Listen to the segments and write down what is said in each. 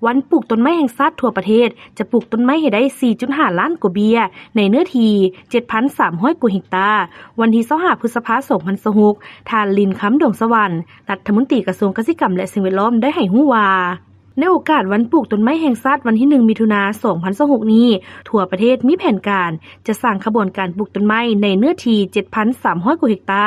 ວັນປູກຕົ້ນໄມ້ແຫ່ງຊາດທົ່ວປະເທດ ຈະປູກຕົ້ນໄມ້ໃຫ້ໄດ້ ສີ່ຈຸດຫ້າລ້ານກວ່າເບ້ຍ ໃນເນື້ອທີ່ ເຈັດພັນສາມຮ້ອຍກວ່າເຮັກຕາ. ວັນທີ ຊາວຫ້າ ພຶດສະພາ ສອງພັນຊາວຫົກ ທ່ານ ລິນຄຳ ດວງສະຫວັນ ລັດຖະມົນຕີກະຊວງກະສິກຳ ແລະ ສິ່ງແວດລ້ອມ ໄດ້ໃຫ້ຮູ້ວ່າ ໃນໂອກາດວັນປູກຕົ້ນໄມ້ແຫ່ງຊາດ ວັນທີ ໜຶ່ງ ມິຖຸນາ ສອງພັນຊາວຫົກນີ້ ທົ່ວປະເທດມີແຜນການຈະສ້າງຂະບວນການປູກຕົ້ນໄມ້ໃນເນື້ອທີ່ ເຈັດພັນສາມຮ້ອຍກວ່າເຮັກຕາ,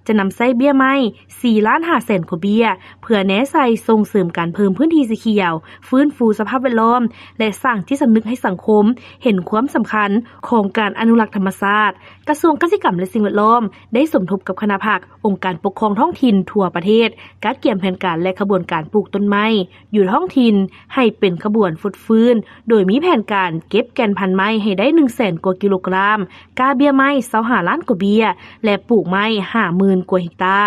ຈະນຳໃຊ້ເບ້ຍໄມ້ ສີ່ລ້ານຫ້າແສນກວ່າເບ້ຍ ເພື່ອແນໃສ່ສົ່ງເສີມການເພີ່ມພື້ນທີ່ສີຂຽວ, ຟື້ນຟູສະພາບແວດລ້ອມ ແລະ ສ້າງຈິດສຳນຶກໃຫ້ສັງຄົມເຫັນຄວາມສຳຄັນຂອງການອະນຸລັກທຳມະຊາດ. ກະຊວງກະສິກຳ ແລະ ສິ່ງແວດລ້ອມ ໄດ້ສົມທົບກັບຄະນະພັກ, ອົງການປົກຄອງທ້ອງຖິ່ນທົ່ວປະເທດ ກະກຽມແຜນການ ແລະ ຂະບວນການປູກຕົ້ນໄມ້ຢູ່ທ້ອງຖິ່ນໃຫ້ເປັນຂະບວນຟົດຟື້ນ, ໂດຍມີແຜນການເກັບແກ່ນພັນໄມ້ໃຫ້ໄດ້ ໜຶ່ງແສນກວ່າກິໂລກຣາມ, ກ້າເບ້ຍໄມ້ ຊາວຫ້າລ້ານກວ່າເບ້ຍ ແລະ ປູກໄມ້ ຫ້າໝື່ນກວ່າເຮັກຕາ.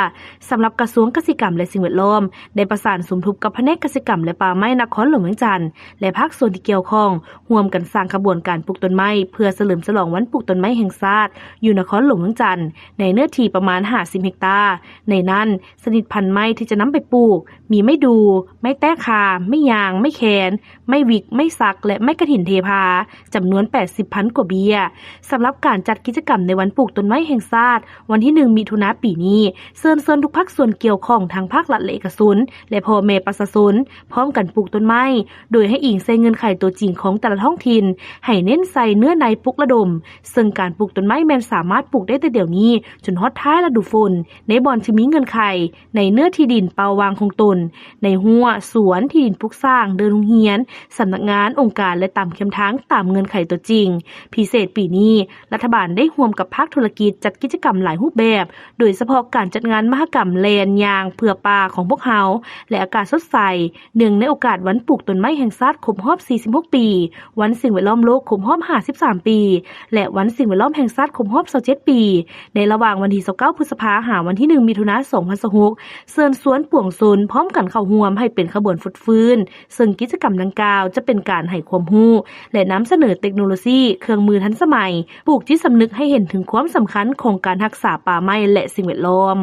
ສຳລັບກະຊວງກະສິກຳ ແລະ ສິ່ງແວດລ້ອມ ໄດ້ປະສານສົມທົບກັບພະແນກກະສິກຳ ແລະ ປ່າໄມ້ນະຄອນຫຼວງວຽງຈັນ ແລະ ພາກສ່ວນທີ່ກ່ຽວຂ້ອງ ຮ່ວມກັນສ້າງຂະບວນການປູກຕົ້ນໄມ້ ເພື່ອສະເຫຼີມສະຫຼອງວັນປູກຕົ້ນໄມ້ແຫ່ງຊາດ ຢູ່ນະຄອນຫຼວງວຽງຈັນ ໃນເນື້ອທີ່ປະມານ ຫ້າສິບເຮັກຕາ. ໃນນັ້ນ ຊະນິດພັນໄມ້ທີ່ຈະນຳໄປປູກ ມີໄມ້ດູ່, ໄມ້ແຕ້ຄາ, ໄມ້ຍາງ, ໄມ້ແຄນ, ໄມ້ວິກ, ໄມ້ສັກ ແລະ ໄມ້ກະຖິນເທພາ ຈຳນວນ ແປດສິບພັນກວ່າເບ້ຍ. ສຳລັບການຈັດກິດຈະກຳໃນວັນປູກຕົ້ນໄມ້ແຫ່ງຊາດ ວັນທີ ໜຶ່ງ ມິຖຸນາ ປີນີ້ ເຊີນຊວນທຸກພາກສ່ວນກ່ຽວຂ້ອງ ທັງພາກລັດ ແລະ ເອກະຊົນ ແລະ ພໍ່ແມ່ປະຊາຊົນ ພ້ອມກັນປູກຕົ້ນໄມ້ ໂດຍໃຫ້ອີງໃສ່ເງື່ອນໄຂຕົວຈິງຂອງແຕ່ລະທ້ອງຖິ່ນ, ໃຫ້ເນັ້ນໃສ່ເນື້ອໃນປຸກລະດົມ, ເຊິ່ງການປູກຕົ້ນໄມ້ແມ່ນສາມາດປູກໄດ້ແຕ່ດຽວນີ້ ຈົນຮອດທ້າຍລະດູຝົນ ໃນບ່ອນທີ່ມີເງື່ອນໄຂ ໃນເນື້ອທີ່ດິນເປົ່າວ່າງຂອງຕົນ, ໃນຮົ້ວ, ສວນ, ທີ່ດິນປຸກສ້າງ, ເດີ່ນໂຮງຮຽນ, ສຳນັກງານ, ອົງການ ແລະ ຕາມເຄັມທາງ ຕາມເງື່ອນໄຂຕົວຈິງ. ພິເສດປີນີ້, ລັດຖະບານໄດ້ຮ່ວມກັບພາກທຸລະກິດ ຈັດກິດຈະກຳຫຼາຍຮູບແບບ, ໂດຍສະເພາະການຈັດງານມະຫະກຳແລ່ນຍ່າງເພື່ອປ່າຂອງພວກເຮົາ ແລະ ອາກາດສົດໃສ ເນື່ອງໃນໂອກາດວັນປູກຕົ້ນໄມ້ແຫ່ງຊາດຄົບຮອບ ສີ່ສິບຫົກ ປີ, ວັນສິ່ງແວດລ້ອມໂລກຄົບຮອບ ຫ້າສິບສາມ ປີ ແລະ ວັນສິ່ງແວດລ້ອມແຫ່ງຊາດຄົບຮອບ ຊາວເຈັດ ປີ ໃນລະຫວ່າງວັນທີ ຊາວເກົ້າ ພຶດສະພາ ຫາວັນທີ ໜຶ່ງ ມິຖຸນາ ສອງພັນຊາວຫົກ ເຊີນຊວນປວງຊົນພ້ອມກັນເຂົ້າຮ່ວມໃຫ້ເປັນຂະບວນຟົດຟື້ນ, ເຊິ່ງກິດຈະກຳດັ່ງກ່າວຈະເປັນການໃຫ້ຄວາມຮູ້ ແລະ ນຳສະເໜີເຕັກໂນໂລຊີ, ເຄື່ອງມືທັນສະໄໝ, ປູກຈິດສຳນຶກໃຫ້ເຫັນເຖິງຄວາມສຳຄັນຂອງການຮັກສາປ່າໄມ້ ແລະ ສິ່ງແວດລ້ອມ.